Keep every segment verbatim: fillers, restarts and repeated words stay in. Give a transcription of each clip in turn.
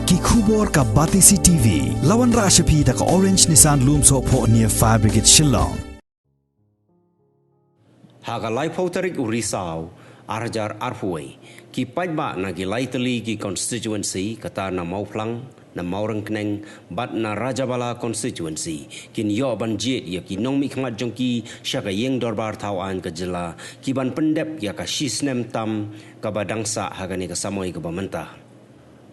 Ki khubor ka Batesi T V. La wanrah sha phi da ka Orange Nissan Lumsohphoh near Fire Brigade Shillong. Ha ka laiphew tarik u Risaw, ar hajar arphew wei, ki paidbah na ki lai tylli ki constituency, kata na Mawphlang, na Mawryngkneng bad na Rajabala constituency, kin ïoh ban jied ïa ki nongmihkhmat jong ki sha ka ïing dorbar thaw aiñ ka jylla, ki ban pyndep ïa ka shisnem tam kaba dang sah ha kane ka samoi kaba mynta.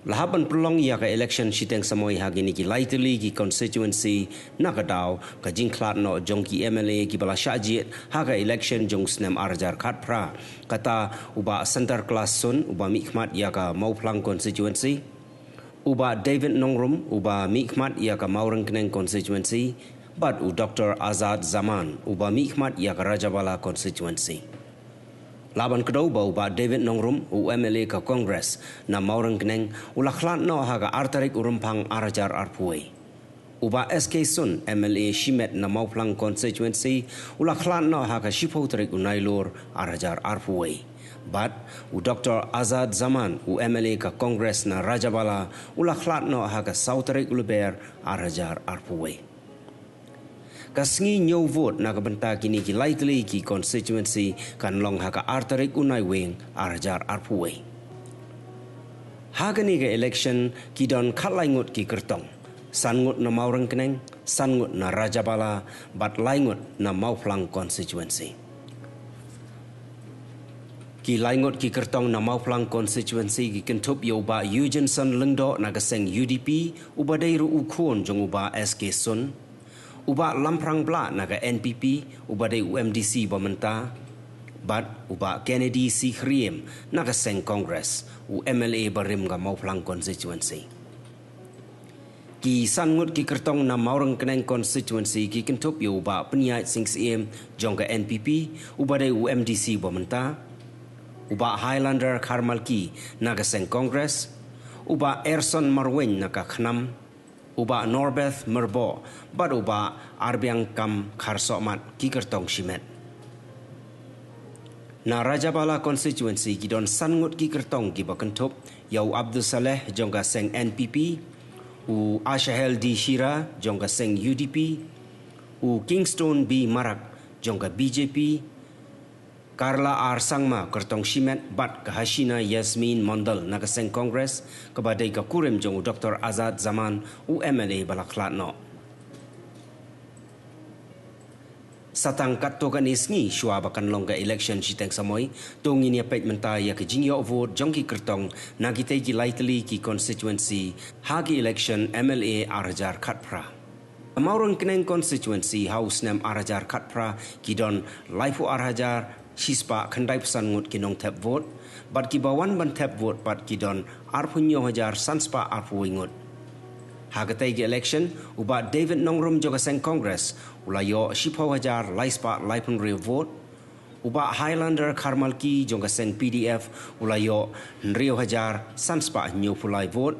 La hap ban pynlong ïa ka election shiteng samoi ha kine ki lai tylli ki constituency, na ka daw ka jingkhlad noh jong ki M L A kiba la shah jied ha ka election jong u snem ar hajar khatphra, kata u Bah Centre Class Sun uba mihkhmat ïa ka Mawphlang constituency, u Bah David Nongrum uba mihkhmat ïa ka Mawryngkneng constituency, bad u Doctor Azad Zaman uba mihkhmat ïa ka Rajabala constituency. La ban kdew ba u Bah David Nongrum, u M L A ka Congress na Mawryngkneng, u la khlad noh ha ka ar tarik u Rymphang ar hajar arphew wei. U Bah S K Sun, M L A shimet na Mawphlang constituency, u la khlad noh ha ka shiphew tarik u Nailur ar hajar arphew wei. Bad u Doctor Azad Zaman, u M L A ka Congress na Rajabala, u la khlad noh ha ka saw tarik u Lber ar hajar arphew wei. Ka sngi ñiew vote na ka bynta kine ki lai tylli ki constituency kan long ha ka ar tarik u Naiwieng ar hajar arphew wei. Ha kane ka election ki don khatlai ngut ki kyrtong. San ngut na Mawryngkneng, san ngut na Rajabala, bad lai ngut na Mawphlang constituency. Ki lai ngut ki kyrtong na Mawphlang constituency ki kynthup ïa u Bah Eugenson Lyngdoh na ka seng U D P, uba dei ruh u khun jong u Bah S K Sun, u Bah Lamphrang Blah na ka N P P, uba dei u M D C ba mynta, bad u Bah Kennedy C Khriem na ka seng Congress, u M L A barim ka Mawphlang constituency. Ki san ngut ki kyrtong na Mawryngkneng constituency ki kynthup ïa u Bah Pynïaid Sing Syiem jong ka N P P, uba dei u M D C ba mynta, u Bah Highlander Kharmalki na ka seng Congress, u Bah Erson Marwein na ka KHNAM, u Bah Norbeth Myrboh, bad u Bah Arbiangkam Kharsohmat ki kyrtong shimet. Na Rajabala constituency ki don san ngut ki kyrtong kiba kynthup ïa u Abdul Saleh jong ka seng N P P, u Ashahel D Shira jong ka seng U D P, u Kingstone B Marak jong ka B J P, Karla R Sangma kyrtong shimet bad ka Hasina Yasmin Mondal na ka seng Congress, kaba dei ka kurim jong u Doctor Azad Zaman, u M L A ba la khlad noh. Sa tang katto katne sngi shuwa ba kan long ka election shiteng samoi, to ngin ïa peit mynta ïa ka jingïoh vote jong ki kyrtong na kitei ki lai tylli ki constituency ha ki election M L A ar hajar khatphra. Mawryngkneng constituency ha u snem ar hajar khatphra ki don laiphew ar hajar shispah khyndaiphew san ngut ki nongthep vote, bad kiba wan ban thep vote pat ki don arphew hynñiew hajar sanspah arphew wei ngut. Ha katei ka election, u Bah David Nongrum jong ka seng Congress u la ïoh shiphew hajar laispah laiphew hynriew vote, u Bah Highlander Kharmalki jong ka seng P D F u la ïoh hynriew hajar sanspah hynñiewphew lai vote,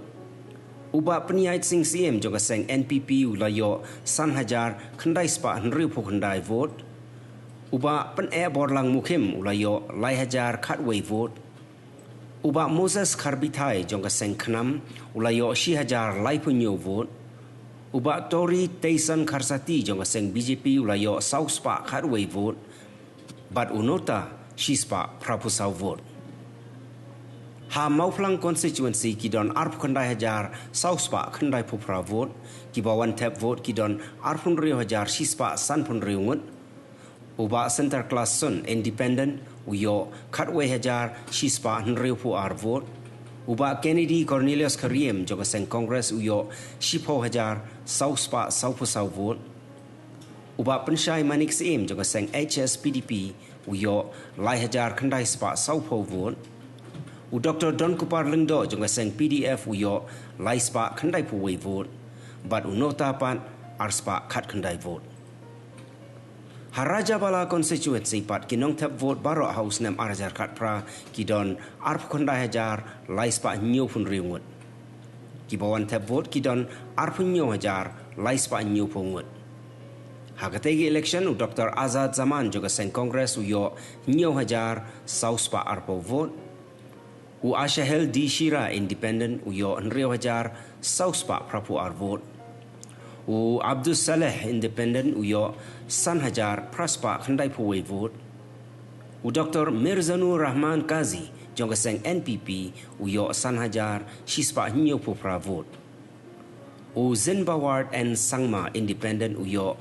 u Bah Pynïaid Sing Syiem jong ka seng N P P u la ïoh san hajar khyndaispah hynriewphew khyndai vote, u Bah Pynehborlang Mukhim u la ïoh lai hajar khatwei vote, u Bah Moses Kharbithai jong ka seng KHNAM u la ïoh shi hajar laiphew hynñiew vote, u Bah Tori Teison Kharsati jong ka seng B J P u la ïoh sawspah khatwei vote, bad u Nota shispah phraphew saw vote. Ha Mawphlang constituency ki don arphew khyndai hajar sawspah khyndaiphew phra vote, kiba wan thep vote ki don arphew hynriew hajar shispah sanphew hynriew ngut. U Bah Centre Class Sun, Independent, u ïoh khatwei hajar shispah hynriewphew ar vote. U Bah Kennedy Cornelius Khariem jong ka seng Congress u ïoh shiphew hajar sawspah sawphew saw vote. U Bah Pynshai Manik Syiem jong ka seng H S P D P u ïoh lai hajar khyndaispah sawphew vote. U Doctor Donkupar Lyngdoh jong ka seng P D F u ïoh laispah khyndaiphew wei vote, bad u Nota pat arspah khatkhyndai vote. Ha Rajabala constituency pat ki nongthep vote baroh ha u snem ar hajar khatphra ki don arphew khyndai hajar laispah hynñiewphew hynriew ngut. Kiba wan thep vote ki don arphew hynñiew hajar laispah hynñiewphew ngut. Ha katei ka election u Doctor Azad Zaman jong ka seng Congress u ïoh hynñiew hajar sawspah arphew vote. U Ashahel D Shira Independent u ïoh hynriew hajar saw spah phra phew ar vote. U Abdus Saleh Independent u ïoh san hajar phra spah khyndai phew wei vote. U Doktor Mirzanur Rahman Kazi jong ka seng N P P u ïoh san hajar shi spah hynñiew phew phra vote. U Zinbaward N Sangma Independent u ïoh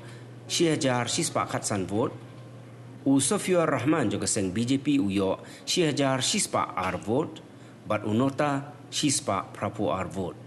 shi hajar shi spah khatsan vote. U Sofiur Rahman jong ka seng B J P u ïoh shi hajar shi spah ar vote. Bad u Nota shi spah phra phew ar vote.